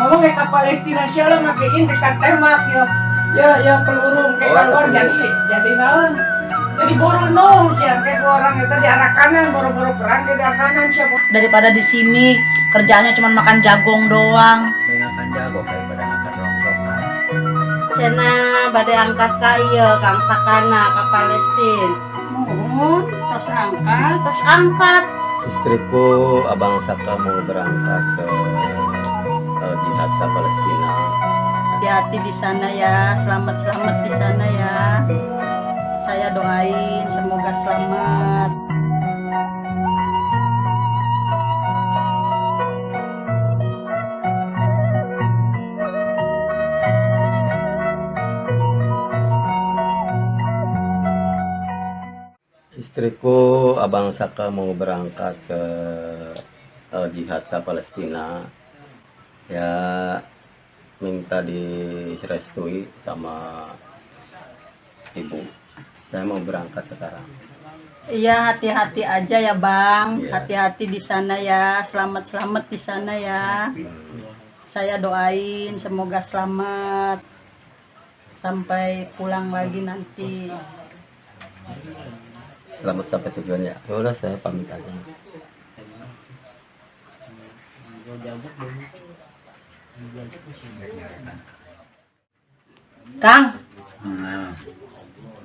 Ngomong ke Palestina sia lah make in dekat tembak ya. Ya ya peluru kayak Oh, keluar peluru. Jadi naon? Jadi boro ya kayak orang itu di arah kanan boro-boro perang ke arah kanan siapa. Daripada di sini kerjaannya cuma makan jagung doang. Makan jago daripada makan rongsokan. Cenah bade angkat ka ieu Kang Sakana ka Palestina. Muhun, tos angkat. Tos angkat. Istriku, Abang Saka mau berangkat ke jihad ke Palestina. Hati-hati di sana ya, selamat-selamat di sana ya. Saya doain semoga selamat. Istriku, Abang Saka mau berangkat ke jihad ke Palestina. Ya minta direstui sama ibu. Saya mau berangkat sekarang. Iya, hati-hati aja ya, Bang. Iya. Hati-hati di sana ya, selamat-selamat di sana ya. Saya doain semoga selamat sampai pulang lagi nanti. Selamat sampai tujuan ya. Ya udah saya pamit aja. Kang,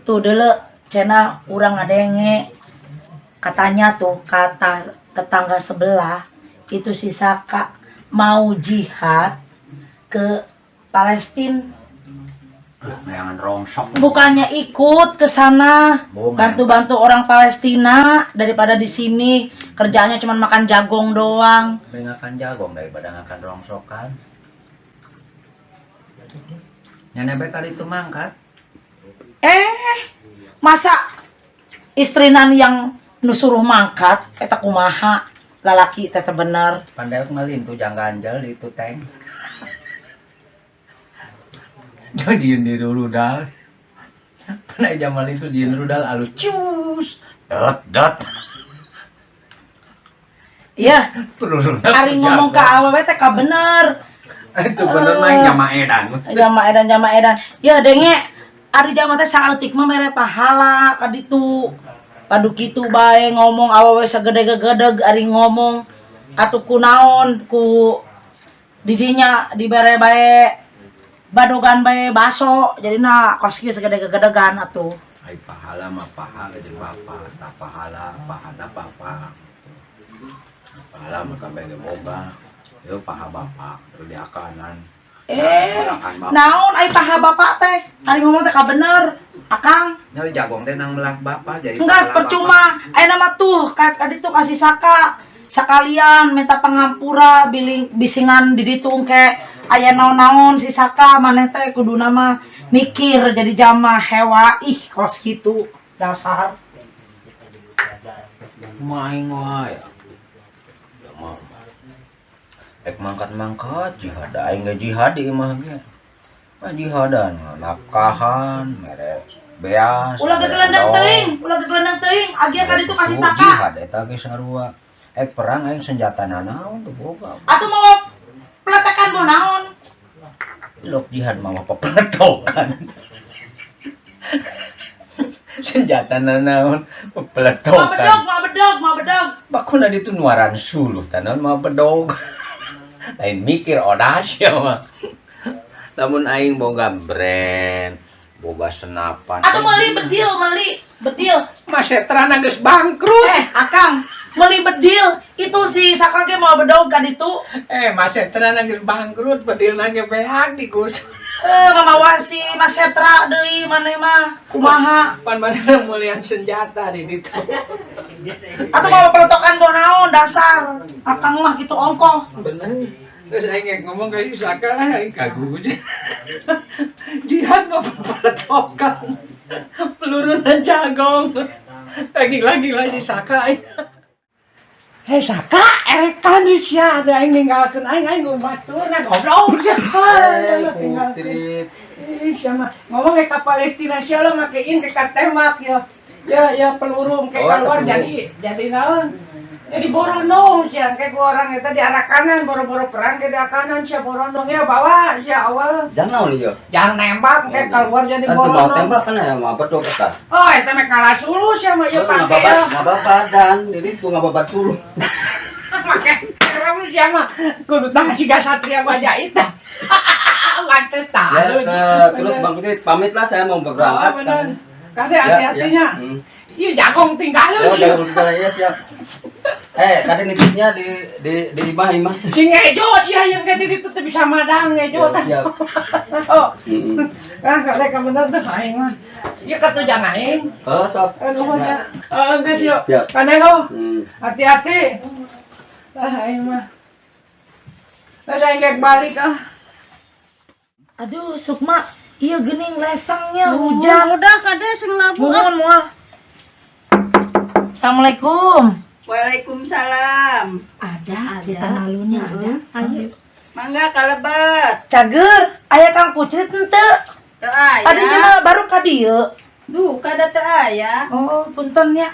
tuh dulu cenah urang ngadenge katanya tuh, kata tetangga sebelah itu si Saka mau jihad ke Palestina. Jangan rongsok. Bukannya ikut ke sana Bohong. bantu-bantu orang Palestina, daripada di sini kerjaannya cuma makan jagung doang. Mending makan jagung daripada makan rongsokan. Nyane kali itu mangkat. Eh, masa istrinan yang nu suruh mangkat eta kumaha lalaki teh teu bener. Pandai ngelin tuh jangan ganjel itu tank. Jadi di rudal. Pernah jamal itu di rudal alu cus. Dot dot. Iya, Peluru. ari ngomong ke awewe teh ka bener. Itu bener mah jama edan. Jama edan, jama edan. Ya denge, ari jama teh saeutik mah mere pahala ka ditu. Padu kitu bae ngomong awewe sagede gegedeg ari ngomong atuh kunaon ku didinya dibere bae badogan bae baso jadina kos kieu sagede gegedegan atuh. Ai pahala mah pahala jeung bapak, tak pahala pahala bapak. Pahala mah kabeh ge boga. Itu paha bapak terus di akanan. Eh, Makan bapak. naon ai paha bapak teh? Ari ngomong teh ka bener, Akang. Nyari jagung teh nang melak bapak jadi Enggak, pahala percuma. Ayeuna mah tuh ka ditu kasih Saka sekalian minta pangampura biling bisingan di ditu engke aya naon-naon si Saka maneh teh kuduna mah mikir jadi jama hewa ih kos kitu dasar. Bapak. Maing wae. Ya mah. Ek mangkat-mangkat jihad aing ge jihad di imah ge. Mah jihadan nafkahan mere beas. Ulah mere gegelendang endog. teuing, ulah gegelendang teuing, agian ka ditu kasih Susu Saka. Jihad eta ge sarua. Ek perang aing senjata naon teu boga. Atuh mau peletekan boh naon? Lok jihad mah pepeletokan. Senjata naon Mau pepeletokan. bedog, mau bedog, mau bedog. Bakuna ditu nuaran suluh tanon mah bedog. Lain mikir odas ya mah. Lamun aing boga brand, boga senapan. Atuh meuli bedil, meuli bedil. Mas Setrana geus bangkrut. Eh, Akang, meuli bedil itu si Saka ge mau bedog ka ditu. Eh, Mas Setrana geus bangkrut, bedilna ge beak digus. Eh, mama wasi Mas Setra deui maneh mah kumaha? Pan manehna mulian senjata di ditu. Atuh mau peletokan boh naon dasar. Akang mah gitu ongkoh. Bener. Terus aing ngek ngomong ka si Saka lah aing kagum. Jihad mah peletokan. Peluru dan jagong. Lagi-lagi lah si Saka aing. Hei Saka, erekan di sia ada aing ninggalkeun aing aing baturna goblok sia. Putri. Ih, sama ngomong ke Palestina sia lah make in dekat tembak ya. Ya ya peluru ke Oh, keluar peluru. jadi naon? Jadi borondong sia kayak gua orang eta diarakanan boro-boro perang ke diarakanan sia borondong ya bawa sia awal. Jangan naon ieu? Jangan nembak kayak keluar jadi Kan mau borondong. tembak kan ya mau bedog eta. Oh, eta mah kalah suluh sia mah ieu pake Ngababat, ya. ngababadan, jadi itu ngababat suluh. Make helm sia mah kudu tah siga satria baja itu. Pantes tah. Ya, terus Bang Kucrit pamit lah, saya mau berangkat. Oh, bener. Kade Ya, hati-hatinya. ya. Iya jagung tinggalin. Ya, jagung tinggal ya, siap. Eh, tadi nitipnya di imah imah. Si ngejo sia yang kayak di ditu teu bisa madang ngejo Ya, tah. siap. Oh, ah kade ka bener tuh aing mah. Ieu katujang aing. Oh, sok. Aduh ya. Oh, geus yuk. Siap. Kade lo. Hati-hati. Ah aing mah. Terus aing gek balik ah. Aduh, Sukma, iya geuning lesangnya hujan. Udah kade sing labu. Muhun moal. Assalamualaikum. Waalaikumsalam. Ada, si Tamalunya ada. Ayo. Mangga kalebet. Cager, aya Kang Kucrit henteu. Teu aya. Tadi cuma baru ka dieu. Duh, kada teu aya. Oh, punten ya.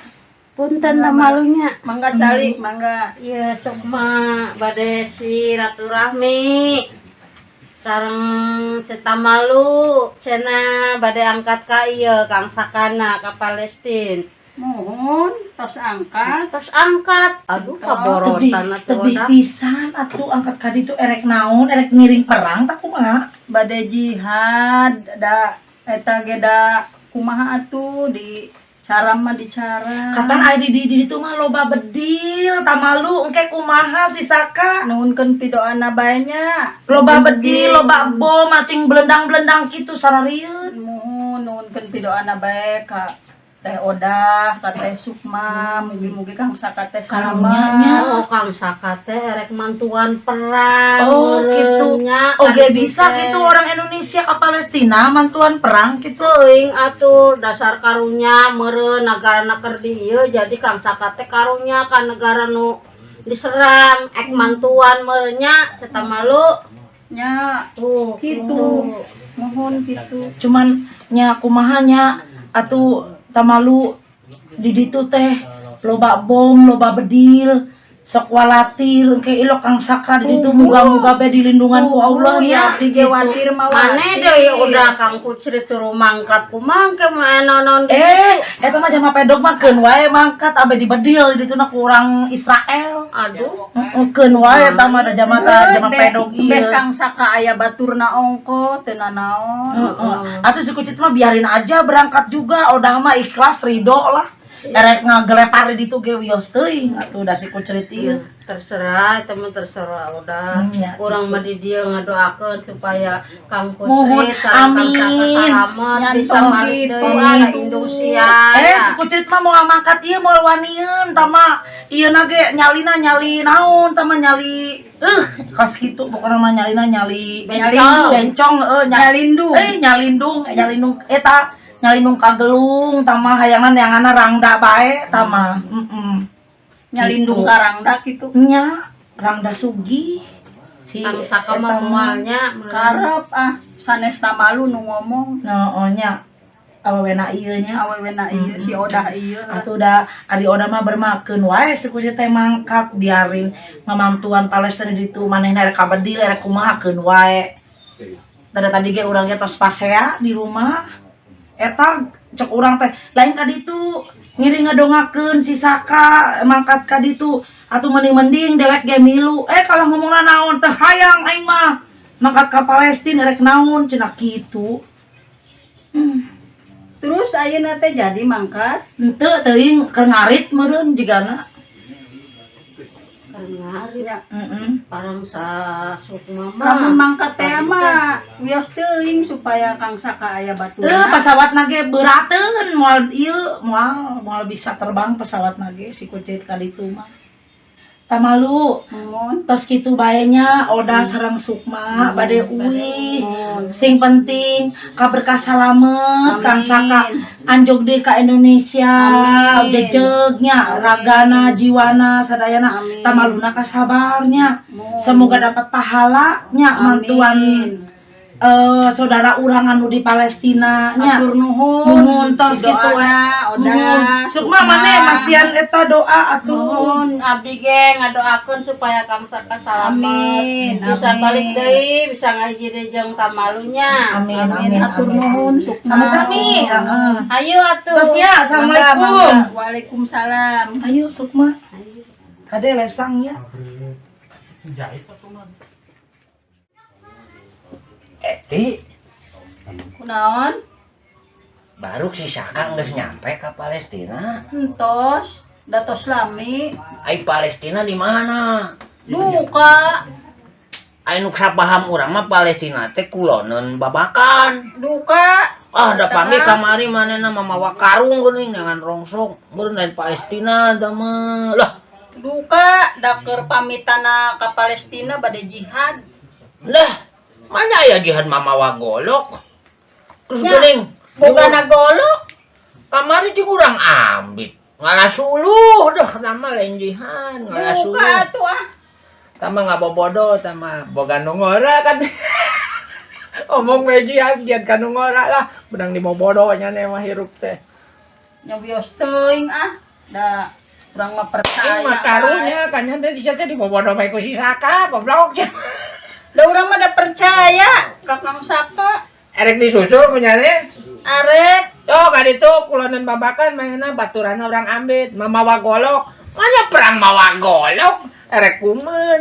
Punten malunya. Mangga calik, mangga. Iya Sukma bade silaturahmi sareng Ceu Tamalu cenah bade angkat ka ieu Kang Sakana ka Palestin. Muhun, tos angkat. Terus angkat. Aduh kaborosan atuh Tebih udah. pisan atuh angkat ka ditu erek naon, erek ngiring perang tak kumaha? Bade jihad da eta ge da kumaha atuh di cara mah di cara. Kapan aya di ditu mah loba bedil, Tamalu engke kumaha si Saka? Nuhunkeun pidoana bae nya. Loba bedil, loba bom, mating belendang-belendang kitu sararieun. Muhun nuhunkeun pidoana bae ka Teh Odah, ka Teh Sukma, mugi-mugi Kang Saka teh Karunya nya. salamet. Oh, Kang Saka teh erek mantuan perang. Oh, gitu. meureun nya, Oke kan bisa teh. gitu orang Indonesia ke Palestina mantuan perang gitu. Teuing atuh dasar karunya meureun nagarana keur di ieu jadi Kang Saka teh karunya ka negara nu diserang ek mantuan meureun nya Ceu Tamalu Nya tuh kitu. Muhun kitu. Cuman nya kumaha nya atuh Tamalu di ditu teh loba bom, loba bedil, sok walatir engke ilok Kang Saka di ditu muga-muga be dilindungan ku Allah ya ya. dige watir mah Mane deui udah Kang Kucrit suruh mangkat kumaha ke mah naon deui. Eh, eta mah jama pedok mah keun wae mangkat abe dibedil di ditu na ku urang Israel. Aduh. Heeh, keun wae eta mah da jama ta jama pedok Beh ieu. Kang Saka aya baturna ongko teu nanaon. Heeh. Atuh si Kucit mah biarin aja berangkat juga, udah mah ikhlas ridho lah. Erek ngagelepar di ditu ge wios teuing atuh da si Kucrit ieu. Terserah teman terserah udah. Ya, Urang mah di dieu ngadoakeun supaya Kang Muhun, Kucrit sareng Kang Saka amin. salamet bisa Nyantong balik gitu, deui ka atuh. Indonesia. Eh, si Kucrit mah mau mangkat ieu moal wanieun tama ieu na ge nyalina nyali naon tama nyali kos kitu pokona mah nyalina nyali Bencong. Bencong heuh Nyalindung. Eh nyalindung, nyalindung eta nyalindung kagelung tama hayangan yangana rangda bae tama. Heeh. Nyalindung Gitu. karangda kitu. Nya rangda sugi si Kang Saka eta mah moalnya Karep ah sanes Tamalu nu ngomong. No, oh nya awewena ieu nya. Awewena ieu si Odah ieu. Atuh da ari Odah mah bermakeun wae si Kucrit teh mangkat biarin mamantuan Palestina ditu manehna rek kabedil rek kumaha keun wae. Tadi tadi ge urang ge tos pasea di rumah. Eta cek urang teh lain ka ditu ngiring ngadongakeun si Saka mangkat ka ditu atuh mending-mending dewek ge milu eh kalau ngomongna naon teh hayang aing mah mangkat ka Palestina rek naon cenah kitu. Terus ayeuna teh jadi mangkat. Henteu teuing keur ngarit meureun jigana. Keur ngarit Nya Heeh. parang sa Sukma mah. Lamun mangkat teh mah wios teuing supaya Kang Saka aya Eh baturna. pesawat nage beurateun moal ieu moal moal bisa terbang pesawat nage si Kucrit ka ditu mah. Tamalu Muhun. tos kitu bae nya Odah sareng Sukma bade uih. Sing penting kaberkah salamet Kang Saka anjog deui ka Indonesia. Amin. Jejegnya Amin. ragana jiwana sadayana. Amin. Tamaluna kasabarnya Muhun. semoga dapat pahala nya Amin. mantuan. Saudara urang anu di Palestina nya. Atur nuhun. Nuhun tos kitu. Doana, Nuhun. Oda. Sukma, maneh masihan eta doa atuh. Nuhun, abdi ge ngadoakeun supaya Kang Saka salamet. Amin, Bisa amin. balik deui, bisa ngahiji deui jeung tamalunya. Amin, Amin, amin, atur amin. nuhun, Sukma. Sami-sami, heeh. Ayo atuh. Tos nya, assalamualaikum. Mangga, mangga. Waalaikumsalam. Ayo, Sukma. Kade lesang ya. Jahit atuh mah. Eti, Kunaon? Baru si Saka geus nyampe ka Palestina. Entos, da tos lami. Ai Palestina di mana? Duka, Ai nu sapaham urang mah Palestina teh kuloneun Babakan. Duka. Ah, da panggil kamari manehna mamawa karung geuning jangan rongsok. Meureun lain Palestina da mah. Lah, Duka, da keur pamitana ka Palestina bade jihad. Lah, mana aya jihad mamawa golok? Terus Ya, geuning Bogana golok. Kamari jeung urang ambit. Ngalah suluh dah tama lain jihad, ngalah Duka suluh. Atuh ah. Tama ngabobodo, tama boga nu ngora kan. Omong we jihad, jihad ka nu ngora lah, benang dibobodo nya mah hirup teh. Nya wios teuing ah. Da urang mah percaya. Aing mah karunya kan nya teh sia teh dibobodo bae ku si Saka, goblok. Da urang mah da percaya ka Kang Saka. Erek disusul ku nya teh. Arek. Tuh, kan itu kulonan Babakan mainna baturana urang ambit, mamawa golok. Mana perang mawa golok? Erek kumaha?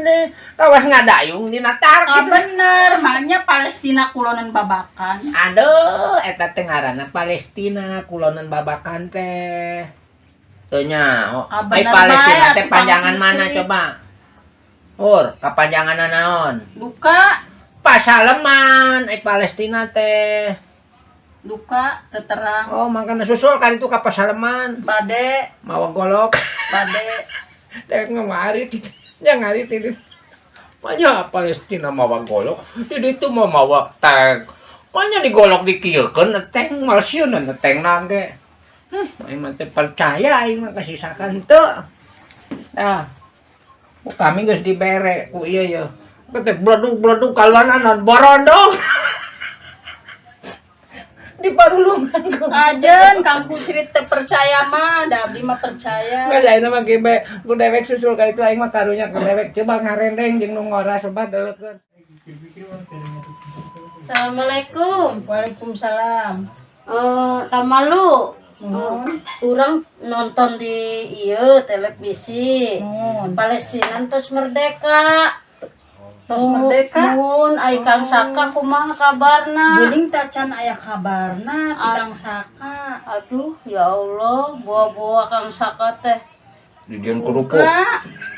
Kawas ngadayung dina Ah, tarkit. bener, makanya Palestina kulonan Babakan. Aduh, eta teh ngaranna Palestina kulonan Babakan teh. Teu nyaho. Ah, Ai bener Palestina bae, teh atuh panjangan Kang mana Kucrit. Coba? Ur, kapanjanganna naon? Duka, Pasaleman ai Palestina teh. Duka, teterang. Oh, makanya susul kan itu ka Pasaleman. Bade, Mawa golok. Bade. Teh ngamarit. Ya ngarit itu. Banyak Palestina mawa golok, jadi itu mau mawa tank. Banyak digolok dikieukeun tank mal sieun tank ge. Aing mah teh percaya aing mah kasisakan teu. Nah, ku kami geus dibere ku ieu ye. Teh bledug-bledug kaluaran borondong. Di parulungan ku. Ajen, Kang Kucrit teu percaya mah, da abdi mah percaya. Nggak ayeuna mah gebe ku dewek susul ka itu aing mah karunya ku dewek coba ngarendeng jeung nu ngora sobat deukeun. Assalamualaikum. Waalaikumsalam. Eh, tamalu. Nuhun. Urang nonton di ieu televisi. Nuhun. Palestina terus merdeka. Tos merdeka. Nuhun, ai Kang Saka kumaha kabarna? Geuning tacan aya kabarna ti Kang Saka. Aduh, ya Allah, buah-buah Kang Saka teh. Dijieun kerupuk. Duka,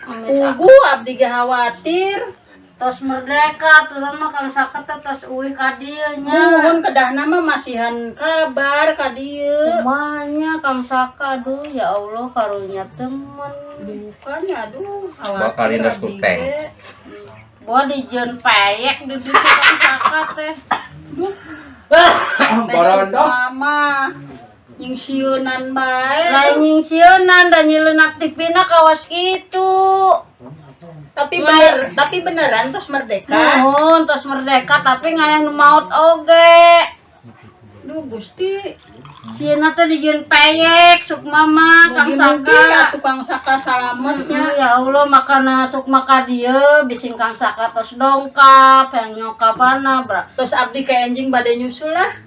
Amit ah. puguh abdi ge khawatir. Tos merdeka, turun mah Kang Saka teh tos uih ka dieu nya. Nuhun, kedahna mah masihan kabar ka dieu. Kumanya Kang Saka, aduh ya Allah, karunya temen. Dukanya aduh Bakal khawatir lindas abdi ku tank. ge. Buah dijieun peyek di ditu Kang Saka teh. Borondong. Mama nyingsieunan bae. Lain nyingsieunan da nyileunak TV-na kawas kitu. Tapi bener, tapi beneran tos merdeka. Nuhun, tos merdeka tapi ngayah nu maot oge. Duh Gusti. Sieuna teh dijieun peyek Sukma mah Kang Mugi-mugi Saka. atuh Kang Saka salametnya. Ya Allah, makana Sukma ka dieu bising Kang Saka tos dongkap yang nyokapana bra. Terus abdi ke enjing bade nyusul lah.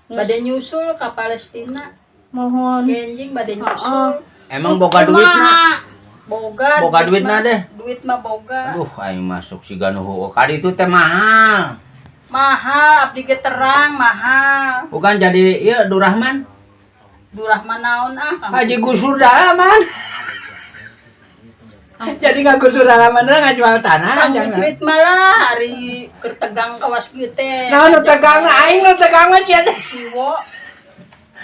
Bade nyusul ka Palestina. Mohon. Ke enjing bade nyusul. Emang boga duit na? Kumaha? Boga. Boga duit na mah. deh. Duit mah boga. Aduh, aing masuk si ganuh kali itu teh mahal. Mahal, abdi ge terang mahal. Bukan jadi ieu Durahman. Durahman naon ah, Kang. Haji Gusur Dalaman. Jadi nggak gusur dalaman nggak jual tanah. Kang Jangan. Kucrit malah hari keur tegang kawas kieu teh. Nah, nu tegang aing nu tegang mah sia teh. Siwo.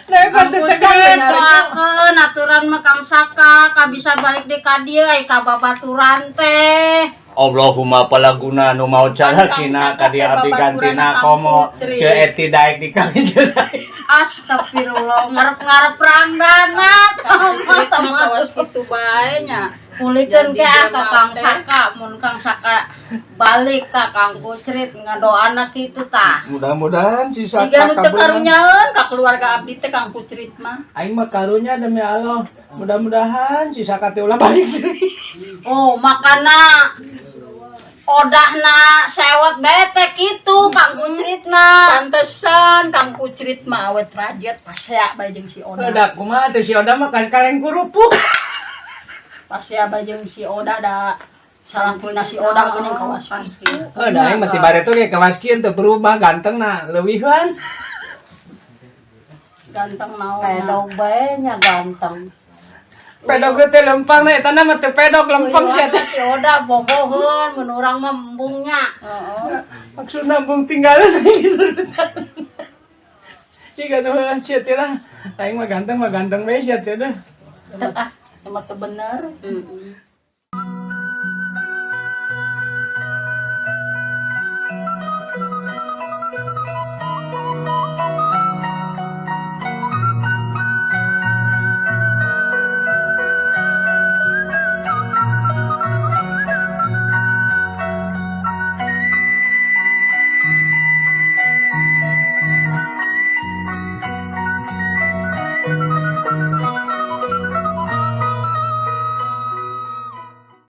Nah, Kang kok tegang Kucrit doakeun aturan mah Kang Saka ka bisa balik deui ka dieu ai ka babaturan teh. Allahumma palaguna nu maot salakina Kang ka di Saka abdi teh gantina babaturan komo Kang Kucrit. ke eti daek di kami. Astagfirullah, ngarep-ngarep rangdana Kang sama mah kawas kitu bae nya. Pulikeun Jadi ke ah ka jelema Kang teh. Saka, mun Kang Saka balik ka Kang Kucrit ngadoana kitu tah. Mudah-mudahan si Saka Siga nu teu kabeunang. karunyaeun ka keluarga abdi teh Kang Kucrit mah. Aing mah karunya demi Allah. Mudah-mudahan si Saka teh ulah balik deui. Oh, makana odahna sewot bete kitu Kang Kucritna. Pantesan Kang Kucrit mah awet rajet pasea bae jeung si Oda. Udah kumaha tuh si Oda mah kan kaleng kerupuk. Pasea bae jeung si Oda da salangkulna si Oda geuning kawas kitu. Oh, da aing mah ti bare tuh ge kawas kieu teu berubah ganteng na leuwihan. Ganteng naon. Pedog bae nya ganteng. Pedog teh lempang na eta mah teu pedog lempang Uyuhan sia teh. si Oda boboheun mun urang mah embungnya. Heeh. Maksudna embung tinggalan gitu. Jika nu sia teh lah. Aing mah ganteng bae sia teh dah. Teu ah. Emang teu bener. Mm.